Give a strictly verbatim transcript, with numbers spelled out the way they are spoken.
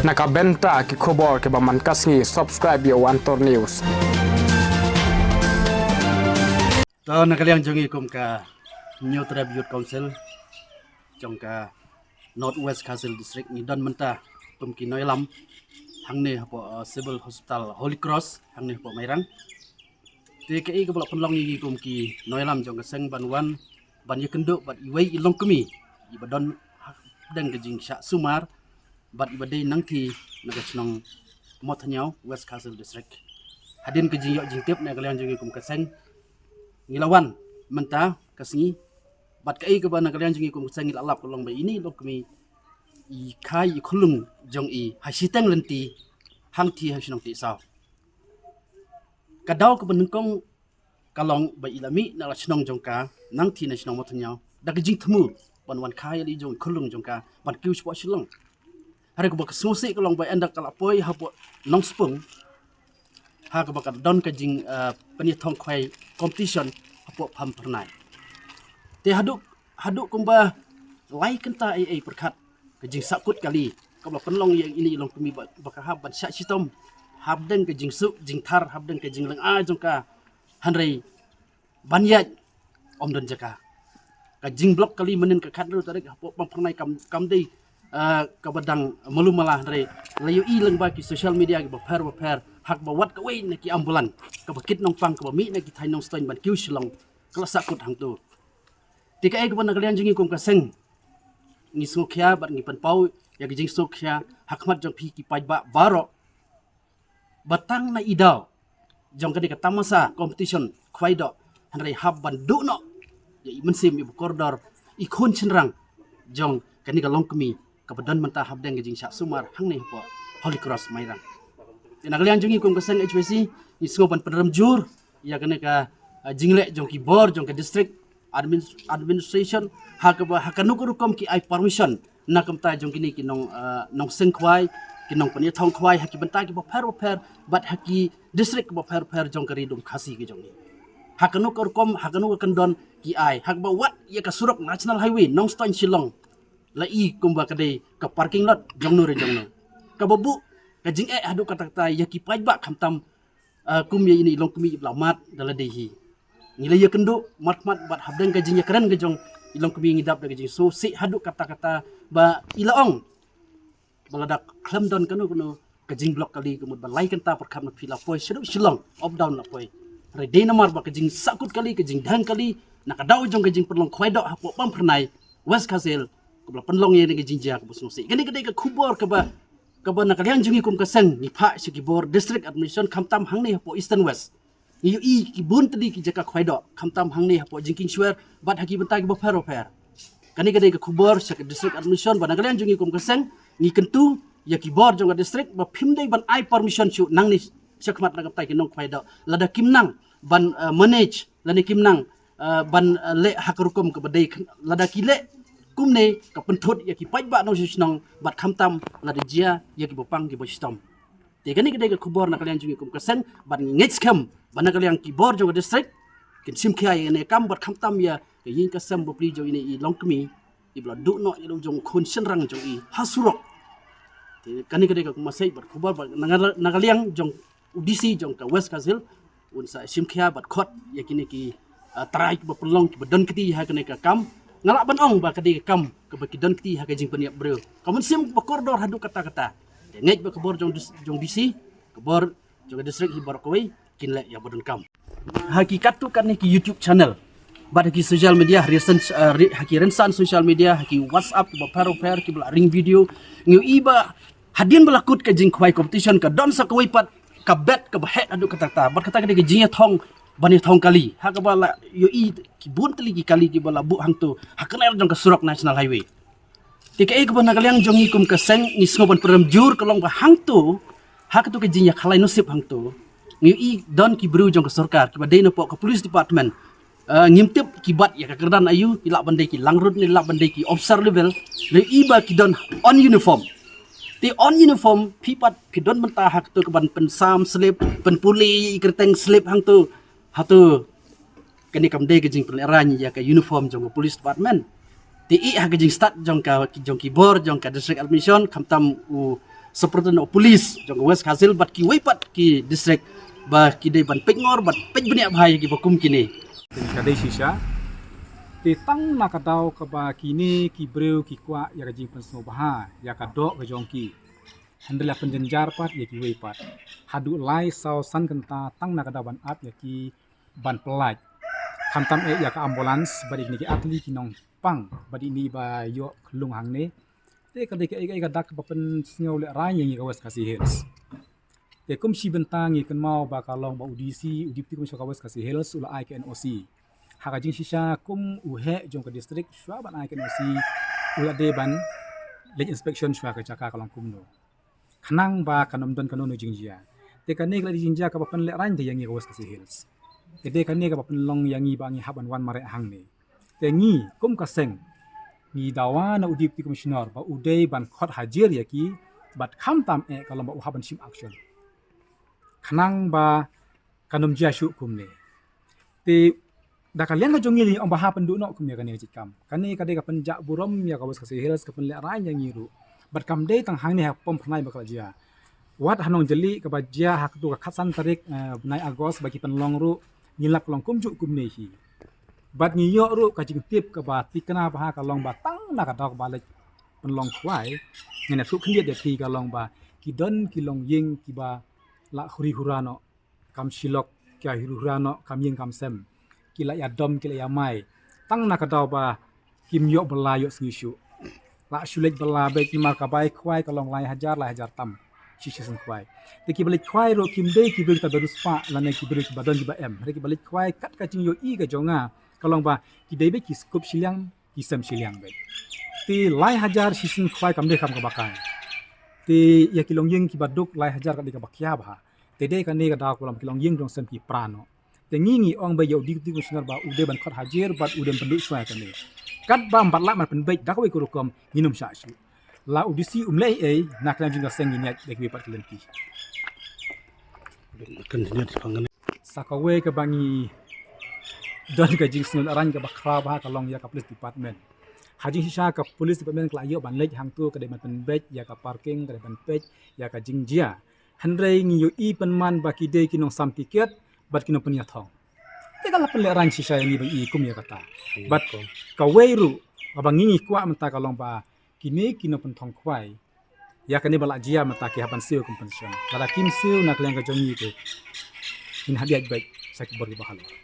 Na ka bynta ki khubor kiba man ka sngi, subscribe ïa u Antor News. To, na ka liang jong ngi kum ka Hynñiewtrep Youth Council jong ka North West Khasi Hills District, ngi don mynta kum ki nongïalam hangne hapoh, uh, Civil Hospital Holy Cross hangne hapoh Mairang. Te kaei kaba la pynlong ïa ngi kum ki nongïalam jong ka seng ban wan ban ïakynduh bad iwei i longkmie iba don hapdeng ka jingshah sumar bad iba dei nangta na ka shnong Mawthanñiaw, West Khasi Hills District. Hadien ka jingïoh jingtip na ka liang jong ngi kum ka seng, ngi la wan mynta ka sngi, bad kaei kaba na ka liang jong ngi kum ka seng ngi la lap ka long ba ine i longkmie i kha i khyllung jong i ha shiteng lynti hangta ha shnong Tiehsaw. Ka daw kaba nyngkong ka long ba i la mih na la shnong jong ka nangta na shnong Mawthanñiaw da ka jingthmu ban wan kha ïa la i jong i khyllung jong ka ban kiew shapoh Shillong. Hynrei kaba ka sngewsih ka long ba ynda ka la poi hapoh Nongspung, ha kaba ka don ka jing, uh, pynïathong khwai competition hapoh Pamphyrnai. Te haduh, haduh kumba lai kynta ei ei pyrkhat ka jingsahkut kali kaba la pynlong ïa ine i longkmie ba, ba ka hap ban shah shitom hapdeng ka jingsuk jingthar, hapdeng ka jinglynga jong ka. Hynrei ban ïaid ym don jaka. Ka jingblok kali mynnin ka khathynriew tarik hapoh Pamphyrnai kam, kam dei, uh, kaba dang malu mala, hynrei la ïohi lyngba ki social media kiba pher ba pher ha kaba wat kawei na ki ambulance kaba kit nongpang kaba mih na ki thaiñ Nongstoiñ ban kiew Shillong ka la sahkut hangta. Te kaei kaba na ka liang jong ngi kum ka seng ngi sngewkhia bad ngi pynpaw ïa ka jingsngewkhia ha khmat jong phi ki paidbah baroh ba tang na i daw jong kane ka tamasa competition khwai doh, hynrei hap ban duh noh ïa i mynsiem iba kordor, i khun shynrang jong kane ka longkmie kaba don mynta hapdeng ka jingshah sumar hangne hapoh Holy Cross Mairang. Te na ka liang jong ngi kum ka seng H Y C ngi sngew ban pynrem jur ïa kane ka, uh, jingleh jong ki bor jong ka district admin-, administration ha kaba, ha kano ka rukom ki ai permission na ka bynta jong kine ki nong, uh, nongseng khwai, ki nongpynïathong khwai ha ki bynta kiba pher ba pher bad ha ki district kiba pher ba pher jong ka Ri Lum Khasi ka jong ngi. Ha kano ka rukom, ha kano ka kyndon ki ai, ha kaba wat ïa ka surok National Highway Nongstoiñ Shillong la i kumba ka dei ka parking lot jongno re jongno. Kaba buh ka jingeh haduh katta katta ïa ki paidbah khamtam, uh, kum ïa ine i longkmie iba la mad da lade hi. Ngi la ïakynduh markhmat bad hapdeng ka jingïakren ka jong i longkmie ngi dap da ka jingsngewsih haduh katta katta ba i la ong ba lada khlem don kano kano ka jingblok kali ka mut ba lai kynta pyrkhat ma phi la poi shaduh Shillong, up down la poi. Hynrei dei namar ba ka jingsahkut kali, ka jingdheng kali na ka daw jong ka jingpynlong khwai doh hapoh Pamphyrnai, West Khasi Hills, kaba la pynlong ïa kane ka jingjia kaba sngewsih. Kane ka dei ka khubor kaba, kaba na ka liang jong ngi kum ka seng ngi phah sha ki bor district administration khamtam hangne hapoh Eastern West. Ngi ïohi ki bun tylli ki jaka khwai doh khamtam hangne hapoh Jingkieng Shwer bad ha ki bynta kiba pher ba pher. Kane ka dei ka khubor sha ka district administration ba na ka liang jong ngi kum ka seng ngi kyntu ïa ki bor jong ka district ba phim dei ban ai permission shuh nangne shakhmat na ka bynta ki nongkhwai doh. Lada kim nang ban, uh, manage lane kim nang, uh, ban, uh, leh ha ka rukom kaba dei, lada ki leh kumne ka pynthut ïa ki paidbah nongshong shnong bad khamtam lada jia ïa kiba pang kiba shitom. Te kane ka dei ka khubor na ka liang jong ngi kum ka seng bad ngi ngeit skhem ba na ka liang ki bor jong ka district kin shim khia ïa kane ka kam bad khamtam ïa ka ïing ka sem bapli jong ine i longkmie iba la duh noh ïa la u jong u khun shynrang jong i ha surok. Te kane ka dei ka message bad khubor bad na ka, na ka liang jong u D C jong ka West Khasi Hills un sa shim khia bad khot ïa kine ki, ah, trai kiba pynlong kiba don kti ha kane ka kam. Nga lah ban ong ba ka dei ka kam kaba ki don kti ha ka jingpynïap briew. Ka mynsiem ba kordor haduh katta katta. Te ngeit ba ka bor jong dis-, jong D C, ka bor jong ka district hi baroh kawei kin leh ïa ba donkam. Ha ki katto katne ki YouTube channel bad ha ki social media, ha rynsan, ah, ri-, ha ki rynsan social media, ha ki WhatsApp kiba pher ba pher kiba la ring video, ngi ïohi ba hadien ba la kut ka jingkhwai competition ka don sa kawei pat ka bet kaba heh haduh katta katta bad kata ka dei ka jingïathong ban ïathong kali ha kaba la ïohi ki bun tylli ki kali kiba la buh hangto ha kane jong ka surok National Highway. Te kaei kaba na ka liang jong ngi kum ka seng ngi sngew ban pynrem jur ka long ba hangto ha kato ka jingïakhalai nusip hangto ngi ïohi don ki briew jong ka sorkar kiba dei napoh ka police department. Eh, ngim tip ki bat ïa ka kyrdan aïu, ki lah ban dei ki langrut ne lah ban dei ki officer level, ne i ba ki don on uniform. Te on uniform phi pat phi don mynta ha kato ka ban pynsam slip, pynpule i kyrteng slip hangto. Hato kane kam dei ka jingpynlehraiñ ïa ka uniform jong ka police department. Te i ha ka jingstad jong ka, jong ki bor jong ka district administration khamtam u Superintendent of Police jong ka West Khasi Hills bad kiwei pat ki district ba ki dei ban peit ngor bad peit bniah bha ïa kiba kum kine. Te ka dei shisha. Te tang na ka daw kaba kine ki briew ki kwah ïa ka jingpynsngewbha ïa ka doh ka jong ki. Hynrei la pynjynjar pat ïa kiwei pat. Haduh lai saw san kynta tang na ka daw ban ap ïa ki ban pyllait. Khamtam eh ïa ka ambulance bad ïa kine ki atli ki nongpang bad ïa kine ba ïoh khlung hangne. Te ka dei ka, ka, ka dak ba pynsngew lehraiñ ïa ngi ka West Khasi Hills. Te kum shi bynta ngi kynmaw ba ka long ba u D C, u Deputy Commissioner ka West Khasi Hills, u la ai ka N O C. Ha ka jingshisha kum u heh jong ka district, shuwa ban ai ka N O C, u la dei ban leit inspection shuwa ka jaka ka long kumno. Khnang ba kan ym don kano kano jingjia. Te kane ka la dei jingjia kaba pynlehraiñ te ïa ngi ka West Khasi Hills. Te dei kane kaba pynlong ïa ngi ba ngi hap ban wan mareh hangne. Te ngi kum ka seng ngi dawa na u Deputy Commissioner ba u dei ban khot hajir ïa ki bad khamtam eh ka long ba u hap ban shim action. Khnang ba kan ym jia shuh kumne. Te da ka liang ka jong ngi lei ong ba hap pynduh noh kum ïa kane ka jitkam. Kane ka dei ka pynjah burom ïa ka West Khasi Hills, ka pynlehraiñ ïa ngi ruh. Bad kam dei tang hangne ha Pom Phyrnai ba ka la jia. Wat ha Nongjylli kaba jia ha katu ka khatsan tarik, eh, bnai August ba ki pynlong ruh, ngi lap ka long kumjuh kumne hi. Bad ngi ïoh ruh ka jingtip kaba thikna bha ka long ba tang na ka daw kaba leit pynlong khwai, ngan ïathuh khyndiat ïa phi ka long ba ki don ki longïing kiba la huri hura noh, kam shi lok, ki la huri hura noh, kam ïing kam sem. Ki la ïadom, ki la ïamai. Tang na ka daw ba kim ïoh bylla ïoh sngi shuh. La shu leit bylla beit namar ka bai khwai ka long lai hajar, lai hajar tam shi shisien khwai. Te kiba leit khwai ruh kim dei ki briew kiba riewspah lane ki briew kiba don kiba em. Hynrei kiba leit khwai kat ka jingïohi ka jong nga ka long ba ki dei beit ki sngewkup shiliang, ki sem shiliang beit. Te lai hajar shisien khwai kam dei kam kaba kai. Te ïa ki longïing kiba duk lai hajar ka dei kaba khia bha. Te dei kane ka daw ka long ba ki longïing ki longsem ki pra noh. Te ngi ngi ong ba ïa u Deputy Commissioner ba u dei ban khot hajir bad u dei ban pynduh shuwa ïa kane. Katba ym pat lah ban pynbeit da kawei ka rukom ngin ym shah shuh. La u D C um leh ei ei na ka liang jong ka seng ngin ïaid da kiwei pat ki lynti. Sa kawei kaba ngi don ka jingsngewlehraiñ kaba khraw bha ka long ïa ka police department. Ha jingshisha ka police department ka la ïoh ban leit hangto, ka dei ban pynbeit ïa ka parking, ka dei ban peit ïa ka jingjia. Hynrei ngi ïohi pynman ba ki dei ki nongsam tiket bad ki nongpynïathong. Te ka la pynlehraiñ shisha ïa ngi ba ngi i kum ïa kata. Bad kawei ruh kaba ngi ngi kwah mynta ka long ba kine ki nongpynthong khwai ïa kane ba la jia mynta ki hap ban siew compensation. Lada kim siew na ka liang ka jong ngi te ngin hap ïaid beit sha ki bor kiba halor.